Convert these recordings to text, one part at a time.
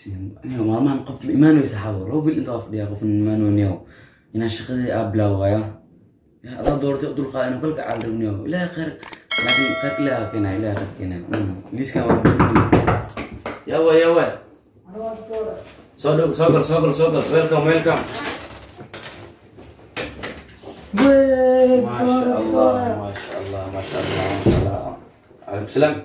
Aniga maalmahan qof ma imaanaysa xabo 2 bil inta waa fadhiyaa, qofna imaanayniyo inaan shaqadii aa bilaawaya. Adaa dooratay u dulqaada inuu kalka caalribniyo. Ilaahay khayr, laakiin khayrka Ilaahay keenaya, Ilaahay khayr keenaya. Liiskan waa yawa yawa. Soo dhow, soo gal, soo gal, soo gal. Welcome, welcome. Maasha Allah, maasha Allah, maasha Allah, maasha Allah. Calaykum salaam.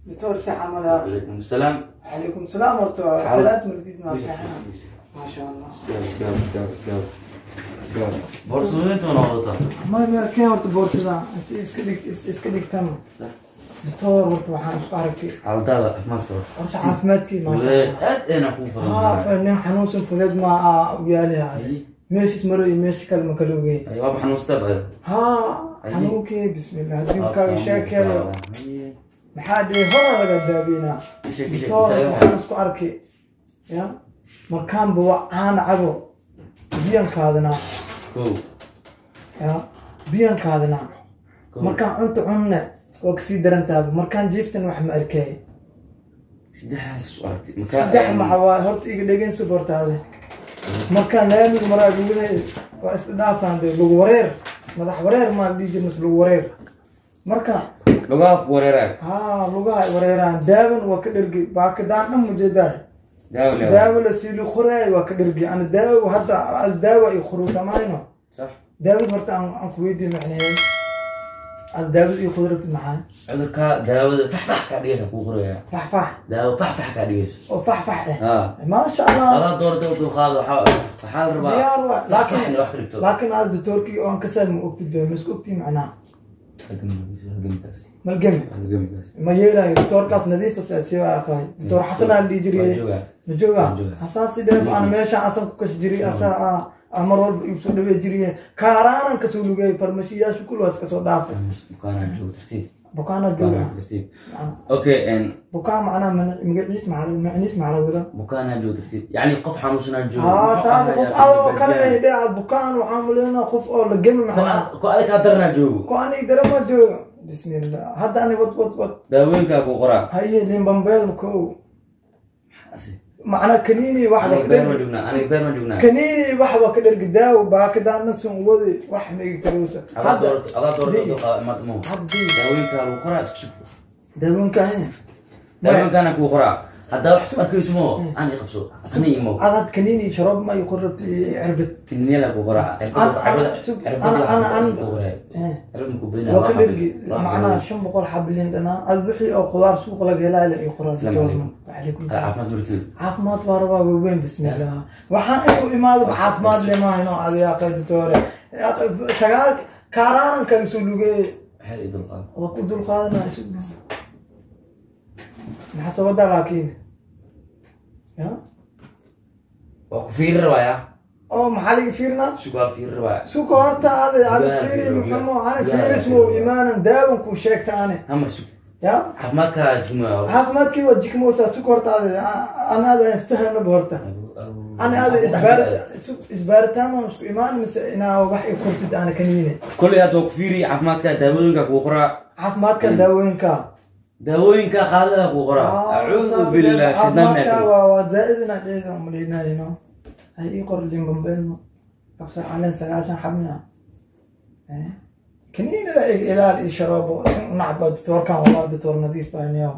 دكتور سي حمد. Calaykum salaam. عليكم السلام. horta ثلاث مرديد ما fiican, ما شاء الله. Iskaab, iskaab, iskaab, iskaab, iskaab. Boorsooyinta wana wadataa. Ma keen horta boorsada inta iska dhig, iska dhigtan. Sax. Doctor, horta waxaan isku arkay xaaladaada caafimaadka horta. Horta caafimaadkii ma sha fudeed Allah. Aad ayna kuu haa faran. Nin xanuunsan fudeed ma u yaaliha, meeshis maro iyo meesha kale ma kala ogeyn. Waaba xanuunstaa ba. Haa, xanuunkii, bismillah, haddii kaaga sheekeeyo maxaa dhihi horaa laga daaweynaa. Doctor, waxaan isku arkay ya markaanba waa caana cabo, biyan kaadinaa. Kow. Ya biyan kaadinaa. Kow. Markaan cunto cunne waa kasii darantaaba, markaan jiiftan wax ma arkay. Saddexdaas isu aragtay? Saddex maxa waa horta iga dhegeyso hortaade. Markaan laamiga maraa lugahay waa isla dhaafaan dee, lagu wareer, madax wareer maa la dhihi jira mise lagu wareer marka. Lugaha ku wareeraayo? Haa, lugaha ay wareeraan. Daawan waa ka dhergay, baakadaan dhan mujeedaa. Daawo le. Daawo la siili qoraay waa ka dhergay ana. Daawo hadda daawa ay khuruusamayno. Sax. Daawad horta aan ku weydiiyo macnaheed ad daawad ii khudrabtid maxaa? Cudurka daawada faxfax kaa dhigaysa kuu qoraya. Faxfax? Daawo faxfax kaa dhigayso. Oo faxfax eh. Haa. Maasha Allah. Adaa doortay u dulqaado, waxaa la rabaa diyaar waa faxfax laakiin inay wax ka dhigto. Laakiin aad doctorkii oo aan ka saal ma ogtid be, ma isku ogtiin macnaha? Halgamkaas. Malgami. Halgamkaas. Ma yeelayo doctorkaas, nadiifa saasiyo aqaay, doctor Xasan aan dhihi waa jiray. Joogaa. Ma joogaa? Waa joogaa. Hasaasi dheef aan meesha asan ku kasi jiray, asaa ah mar walba igu soo dhawey jiray, kaaraanan kasoo lugay, farmashiyaashu kulwaas kasoo dhaafay. Bukaanaa joogo, tartiib. Bukaanaa jooga. Bukaanaa tartiib, okay. Bukaan macnaha magaciis maxaa, macniis maxaa laga wadaa? Bukaanaa joogo, tartiib, yacni qof xanuunsanaa joogo. Haa, saas qof adoo kale ay dhe aad bukaan waxaan maleynaa qof oo la gemi macnaha. Ko adag kaa daranaa joogo. Ko aniga darama joogo, bismillah, hadda ani wad wad wad. Daawooyinkaa kuu qoraa. Haye, limbambeel kow. Macnaa kaniini wax aniga ka beer ma dhergi. Joognaa, aniga beer ma joognaa. Kaniini waxba ka dhergi, daawo baakadaana sun wadi, wax ma iga tarowsa. Adaa doorata, adaa doorata dulqaada imaad mo. Haddii daawooyinkaa lagu qoraa, isku sug. Daawooyinka he? Daawooyinkaana kuu qoraa, haddaa wax isku arkayso mo aan i qabso ani imo. Ad had kaniini sharoob ma ii qorrabta iyo cirbad? Kiniiniyada kuu qoraa. Ana- Cirbad ku badinaa. Waa ka dhergi macnaha 500 xabilin dhanaa ad wixii oo khudaar suuqa laga helaayo la ii qoraa. Asalaamu calaykum. Wacalaykum salaam. Caafimaad murtid. Caafimaad waa rabaa waaweyn, bismillah, waxaan inuu imaado caafimaad lemaahino adiga doctore, sagaal kaaraanan kaga soo lugeeye. Waxay i dulqaad. Waa ku dulqaadanaa, isu maxaa soo wadaa laakiin ya? Waa ku fiiri rabaaya. Oo maxaa laga fiirinaa? Sug, waa fiiri rabaaya. Suka horta adi adi Gudaha fiiri fiiri, muxumo ani gudaha fiiris fiiri. muu imaanan daawan kuu sheegta ani. Hamar sug. Ya. Caafimaadkaa jikma. Caafimaadkii waa jikmoosaa. Suka horta adi ana ada isfahanaba horta ani ada isbaaritaan waan isku imaan mise inaa wax i qortid ana kaniine? Kolley hadda waa ku fiiri caafimaadkaa, daawooyinkaa kuu qoraa. Caafimaadka daawooyinka. Daawooyinka qaadada kuu qoraa. Acuudu billah shaytaan. Caafimaadka waa zaaid inaad dheeda umaleynayno. Hay, ii qor limbambelmo, kabsar caleen 90 xabna, kaniina la eg ilaal iyo sharoobo sin unacba. Doctorkan wallah doctor nadiif baa niyo,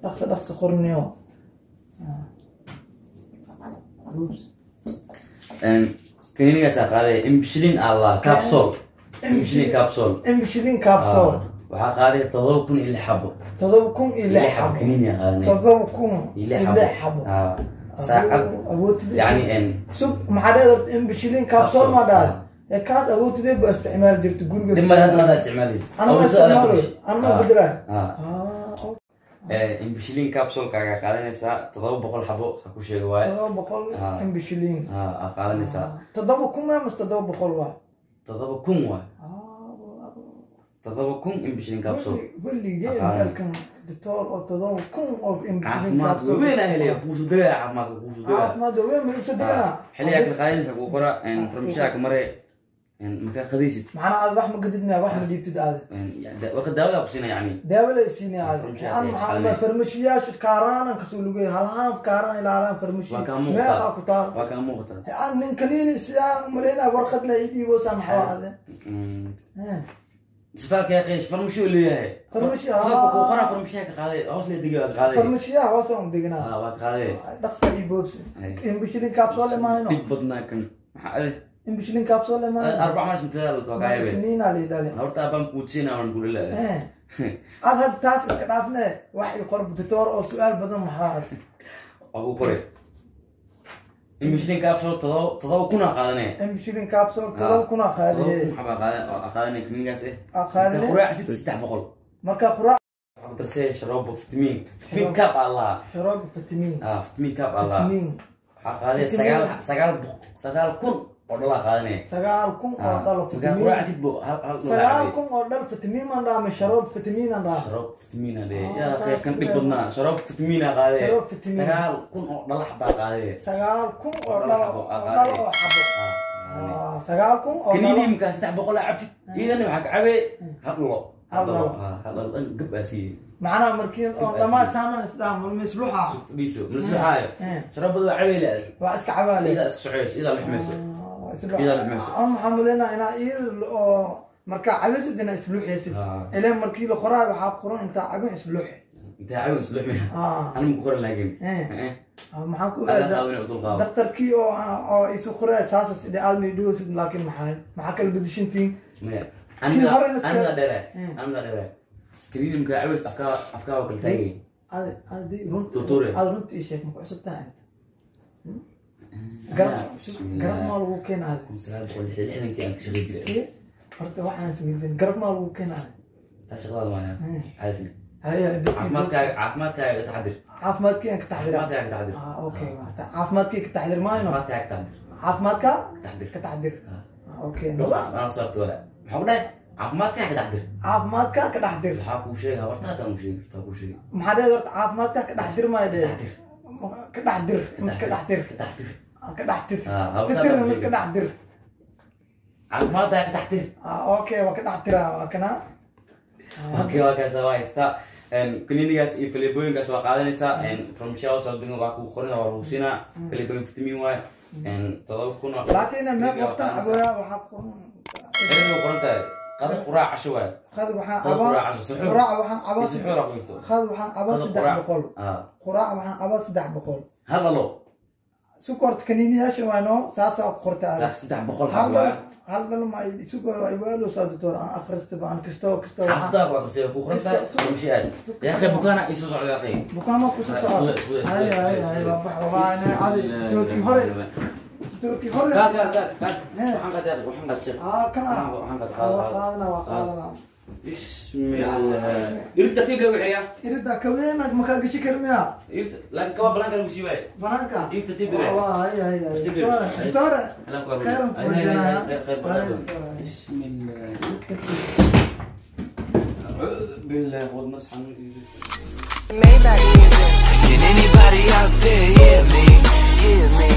dhaqso dhaqso qorniyo. Oops. Kaniinigaasaa qaaday, imshilin allah capsule, imshilin capsule. Imshilin capsule. Waxaa qaaday 7006 xabo. 7006 lix xabo. Xabo. Kaniiniyaa qaadanay. 7006 xabo. Saacad. Awoodtidee yacni sug, maxaa dheed horta imshilin capsule ma dhahay ee kaas awoodtidee ba isticmaali jirta guriga? Dib ma hadda hadda isticmaalaysa. Ana ma isticmaalo, ana ma bedelaa. Imbishilin capsule-kaagaa qaadanaysaa 700 xabo, saa ku sheega waaye. 700. Ah. Imbishilin. Aa qaadanaysaa. 7000 ma mas 700 waa? 7000 waay, 7000 imbishilin capsule. Weligee Ah. arkan doctor oo 7000 oo imbishilin caafimaad capsule. weyn aa helaya, kuusoo degaya caafimaadka, kuusoo degaya. Caafimaad weyn ma usoo deganaa. Xilligaa kala qaadanaysa kuu qora, farmashiyaa ka mare. Markaa qadaysid. Macnaa aad wax ma gadid miya, wax ma dhiibtid aad? Warka daawada ku siina yani. Daawo la isiinaya aad. An maxaa farmashiyaashu kaaraanan kasoo lugay, halhaan kaaraan ilaa halhaan farmashi Waa kaa muuqataa. Meeqaa ku taal? Waa kaa muuqataa. An nin kaniini sidaa umaleynaya, warqad la ii dhiiboosaa, maxaa aade? Isbitaalka yaa qeesh farmashiyo leeyahay. Farmashi, Isbitaalka kuu qoraa, farmashiyaa ka qaaday, hoos lee degay, waa ka qaaday. Farmashiyaha hoos aan degnaa. Waa ka qaaday. Dhaqsa ii boobsi. Imbishilin kaabsoole maahino. Dhib badnaa kan maxaa ade? Imbishilin kaabsoole maahino. Arbac maash intadaa la waa kaa yabe. Isniinaa lii dhale. Horta aabaan kuutusina waan kulila. Aad hadda taas iska dhaafne, wax ii qor doctor oo su-aal badan maxaa? Waa kuu qoray imbishilin kaabsoo 7,000 qaadanaya. Imbishilin kaabsool 7,000 qaadiye. 7,000 xabaa qaadanaya kaniinigaas. Aa qaadane. Quraactid 300. Marka quraac. Waxaa ku darsay sharoobo fitamiin, fitamiin kaab aa lahaa. Sharoob fitamiin. Fitamiin kaab aa lahaa. Fitamiin. Waxaa qaaday 900,000 oo dhalaa qaadanaya. 9,000 oo dhalo Markaa fitamiin. quraactid bo hal hal dhalo. 9,000 oo dhal fitamiin maan dhaha, sharoob fitamiin aan dhaha. Sharoob fitamiin aa dheh. Ah, Yaa saas qeyb kan dhib weeye. badnaa sharoob fitamiin aa qaadee. Sharoob fitamiin. 9,000 oo dhalax baa qaadee. 9,000 oo dhalo dhalo xabo aa oo qaadee. dhalo oo xabo. 9,000 oo dhalo. Kaniini markaa 300 aa cabtid, iyadana waxaa ka cabee hal dhalo. Hal dhalo. Hal dhalo dhan gab aa siiyey. Macnaha markii oo dhammaan saamaan isdhaha misluxa. Fadhiiso malasluxaayo. Sharoobada waa cabee le. Waa iska cabaale. Iyadaa iska socoyso, iyadaa lixmayso. Iyadaa lixmayso. An waxaan maleynaa inaa iyada oo markaa cabaysid inaa isluuxaysid. Ileen markii la qoraayo waxaa qoran intaa cabin isluux. Intaa cabin isluxmaya. Anigu ma qoran laakiin. Maxaan ku Adaa ogaada qaawina u dulqaado. Daktarkii oo isu qoraya saasas ide aad may dhigaysid, laakiin maxaa kala bedeshintiin? Maya. Kii hore Aniga dheere, aniga dheere, kaniini markaa cabays afkaa waa kala taagay. Adi runta. Tuture. Aad runta ii sheeg, maku cusub tahay inta garab? Bismillah. Garab maa lagu keena adi? 1966-kii aan ka shaqay jiray. Horta waxaan isweydiin, garab maa lagu keena adi? Taa shaqadaada maaya. Caadisna. Haya bas. Caafimaadkaaga, caafimaadkaaga ka taxadir. Caafimaadkii ka taxdira. Caafimaadkaaga ka taxadir. Okay, caafimaadkii ka taxdir maayno. Caafimaadkaaga ka taxadir. Caafimaadka ka taxadir. Ka taxdir. Okay, nadaaf. Aan sababta waa maxaa ku dhahay caafimaadkaaga ka taxadir. Caafimaadka ka dhaxdir. Waxaa kuu sheegay horta, haddaan kuu sheegay horta kuu sheegay. Maxaa dheed horta caafimaadka ka dhaxdir maayo dheed? Taxadir. Ka dhaxdir mis ka dhaxdir? Ka taxadir. Ka dhaxtir. Horta titir haddaan mis ka sheegay. Dhaxdir. Caafimaadkaaga ka taxadir. Okay, waa ka dhaxtiraa, waa kana. Okay, waa kaasa, waa haystaa kaniinigaas iyo faleebooyinkaas waa qaadanaysaa. Farmashiya hoos degan waa kuu qorin, waa lagu siinaa faleebooyin fitamiin waaye, 7,000 oo Laakiin meeq waqtan cabooyaa waxaa qoran? Cilmi qoran tahay, qado, quraac, casho waaye. Qad waxaan Qado, cabaa quraac, casho, suxuur. Quraac waxaan cabaa Iyo suxuur aa ku jirto. Qad waxaan cabaa Qado, saddex quraac. boqol. Quraac waxaan cabaa 300. Hal dhalo. Sukorta kaniiniyaasha waa noo saasaa ku qorta aad. Sax, 300 hal xabo dhal waaye. Hal dhal ma sukor ay waaloosaa doctor, aan akhristaba aan kasto kasto Xaafadaha waa qasay ku qoran tahay farmashiya aad. Yaa akhi, bukaana ii soo socda, yaa akhi. Bukaama ku soo socda. Isku Hay hay hay, waa bax, waa ana cadi doctorkii hore, doctorkii hore. Kaa kaa kaa kaa, waxaan qaad yaa akhi, waxaan qaad sheekh. Kana Waxaan qaad. Waa qaadana, waa qaadana. Bismillah, irid tartiib le wixiya. Irida kaweena makaa gashi karmiya? Irid laakiin kaba banaanka lagu sii waaye. Banaanka. Irid tartiib le. Waa hay hay hay. Tartiib le. Doctor, khayran ku rajaynaya. خير خير. Hay, خير. doctor. بسم الله، أعوذ بالله والنصح. Maybach music. Can anybody out there hear me? Hear me?